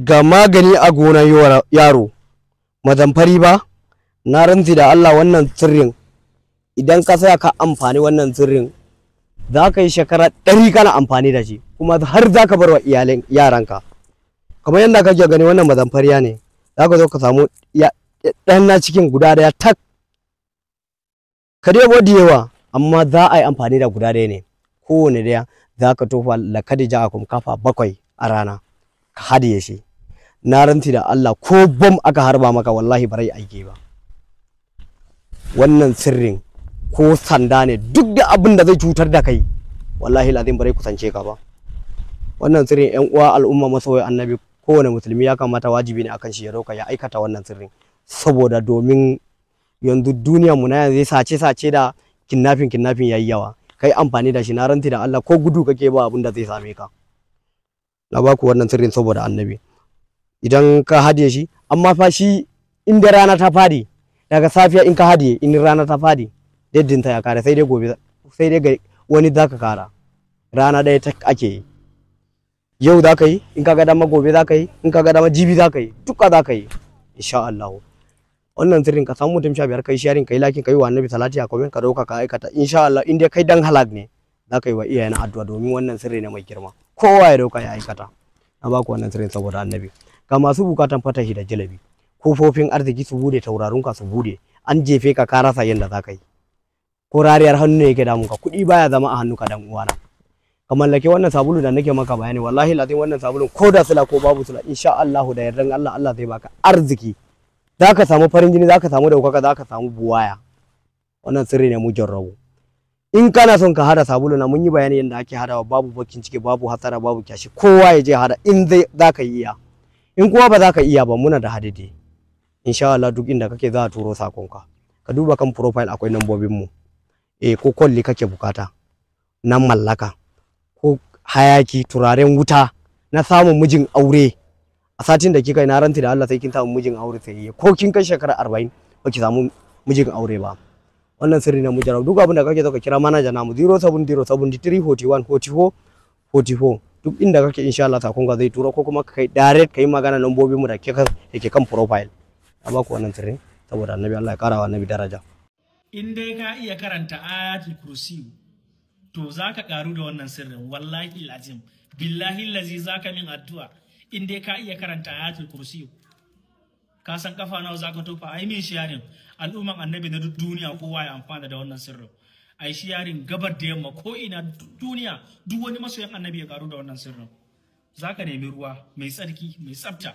Ga magani a gonan yaro mazamfari ba. Na rantsi da Allah, wannan sirrin idan ka saya ka amfani wannan sirrin, za ka yi shekara 100 kana amfani da shi, kuma har za ka bar wa iyalin yaranka. Kamar yadda kake gani, wannan mazamfariya ne. Za ka zo ka samu ɗan na cikin guda ɗaya tak, ka dai da yawa, amma za a yi amfani da guda ɗaya ne. Kowane ɗaya za ka tofa lakadi ja'akum kafa 7 a rana, ka hadiye shi. Na rantsi da Allah, ko bom aka harba maka, wallahi ba rai aiki ba. Wannan sirrin ko sanda ne, duk da abin da zai cutar da kai, wallahi lazim bare kusance ka ba. Wannan sirrin, yan uwa al'umma masoya annabi, kowane musulmi ya kamata, wajibi ne akan shi ya roka ya aikata wannan sirrin, saboda domin yanzu duniyar mu na yanzu sace sace da kidnapping kidnapping yayi yawa. Kai amfani da shi, na rantsi da Allah, ko gudu kake ba abin da zai same ka. Na baku wannan sirrin saboda annabi. Idan ka hadiye shi, amma fa shi inda rana ta fadi daga safiya, in ka hadiye, in rana ta fadi daddinta ya kare, sai dai gobe, sai dai wani zaka kara. Rana ɗaya ta ake yi. Yau za ka yi, in ka ga dama gobe za ka yi, in ka ga dama jibi za ka yi, duka za ka yi insha Allah. Wannan sirrin, ka samu mutum 15, kai sharing, kai liking, kai wa annabi salati a comment, ka dauka ka aikata. Insha Allah, in dai kai dan halak ne, za ka yi wa iyayen addu'a, domin wannan sirri ne mai girma. Kowa ya dauka ya aikata. Na ba ku wannan sirrin saboda annabi. Ga masu bukatan fatahi da jalabi, kofofin arziki su bude, taurarunka su bude, an jefe ka ka rasa yadda za ka yi, ko rariyar hannu ne yake damun ka, kuɗi baya zama a hannuka, dan uwana, ka mallake wannan sabulu da nake maka bayani. Wallahi lazim, wannan sabulun ko da sila ko babu sila, insha Allah da yardan Allah, Allah zai baka arziki, zaka samu farin jini, zaka samu daukaka, zaka samu buwaya. Wannan sirri ne mujarrabu. In kana son ka hada sabulu na, mun yi bayani yadda ake hadawa, babu bakin ciki, babu hasara, babu kyashi. Kowa ya je hada in zai zaka iya. In kuma ba za ka iya ba, muna da hadidi. Insha Allah, duk inda kake za a turo sakonka. Ka duba kan profile, akwai nambobin mu. Ko kwalli kake bukata na mallaka, ko hayaki, turaren wuta na samun mijin aure a satin da kika yi, na rantsi da Allah sai kin samu mijin aure. Sai ko kin kai shekara 40 ba ki samu mijin aure ba. Wannan sirri na mujarrab. Duk abin da kake so, ka kira manaja namu 070 73 41 44 44. Duk inda kake, insha Allah sakon ka zai turo, ko kuma ka kai direct kai magana lambobin mu da ke kan profile. Na baku wannan sirri saboda annabi. Allah ya kara wa annabi daraja. In dai ka iya karanta ayatul kursi, to zaka karu da wannan sirrin. Wallahi lazim, billahi lazi, zaka min addu'a. In dai ka iya karanta ayatul kursi, ka san kafa nawa zaka tofa. Ai min sharing, al'umman annabi na duk duniya kowa ya amfana da wannan sirrin. Ai sharing gabar da yamma, ko ina duniya, duk wani masoyan annabi ya karu da wannan sirrin. Zaka nemi ruwa mai tsarki, mai tsafta,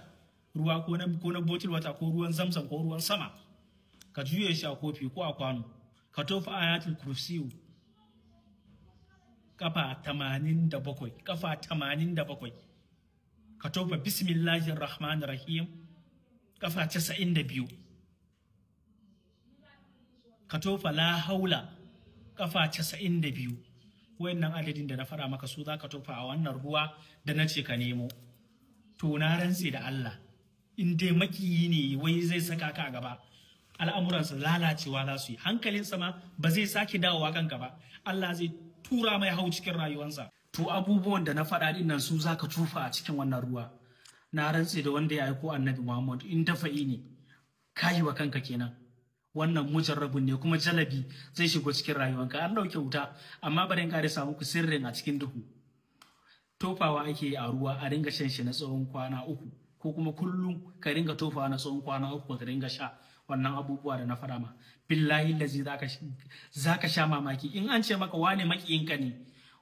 ruwa ko na bottle water, ko ruwan zamzam, ko ruwan sama. Ka juye shi a kofi ko a kwano, ka tofa ayatul kursiyu kafa 87, kafa 87. Ka tofa bismillahir rahmanir rahim kafa 92. Ka tofa la haula kafa 92. Wayannan adadin da na faɗa maka, su za ka tofa a wannan ruwa da na ce ka nemo. To na rantse da Allah, in dai makiyi ne wai zai saka ka a gaba, al'amuransa lalacewa za su yi, hankalinsa ma ba zai sake dawowa kanka ba. Allah zai tura mai hau cikin rayuwansa. To abubuwan da na faɗa din nan, su za ka tufa a cikin wannan ruwa. Na rantse da wanda ya aiko annabi Muhammad, in dafa'i ne kayi wa kanka kenan. Wannan mujarrabun ne, kuma jalabi zai shigo cikin rayuwanka. An ɗauke wuta, amma bari in ƙara samu ku sirrin a cikin duhu. Tofawa ake a ruwa, a ringa shan shi na tsawon kwana 3, ko kuma kullum ka ringa tofawa na tsawon kwana 3, ka ringa sha wannan abubuwa da na faɗa ma. Billahi lazi, zaka sha mamaki. In an ce maka wane makiyinka ne,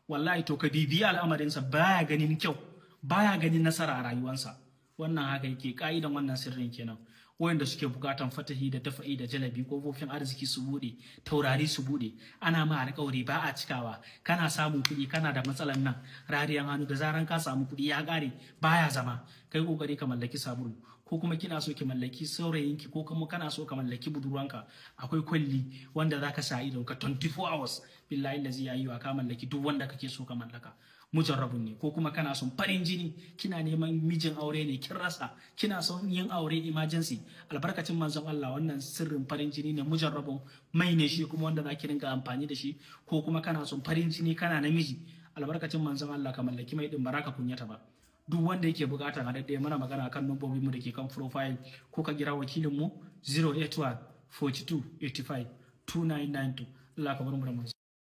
wallahi to ka bibiyi al'amarinsa, baya ganin kyau, baya ganin nasara a rayuwansa. Wannan haka yake, ka'idan wannan sirrin kenan. Wayanda suke bukatan fatahi da dafa'i da jalabi, kofofin arziki su bude, taurari su bude, ana ma alƙawari ba a cikawa, kana samun kuɗi kana da matsalan nan rariyan hannu, da zaran ka samu kuɗi ya ƙare, baya zama, kai kokari ka mallaki sabulu. Ko kuma kina so ki mallaki saurayinki, ko kuma kana so ka mallaki budurwanka, akwai kwalli wanda zaka sa idon ka 24 hours. Billahi lazi yayi wa ka mallaki duk wanda kake so ka mallaka, mujarrabun ne. Ko kuma kana son farin jini, kina neman mijin aure ne kin rasa, kina son yin aure emergency, albarkacin manzon Allah, wannan sirrin farin jini ne, mujarrabun mai ne shi kuma wanda zaki rinka amfani da shi. Ko kuma kana son farin jini, kana namiji, albarkacin manzon Allah, ka mallaki mai din, baraka kunyata ba. Duk wanda yake bukata haɗaɗɗe, mana magana akan lambobin mu da ke kan profile, ko ka kira wakilin mu 081 42 85 2992. Allah ka bar mu da mu.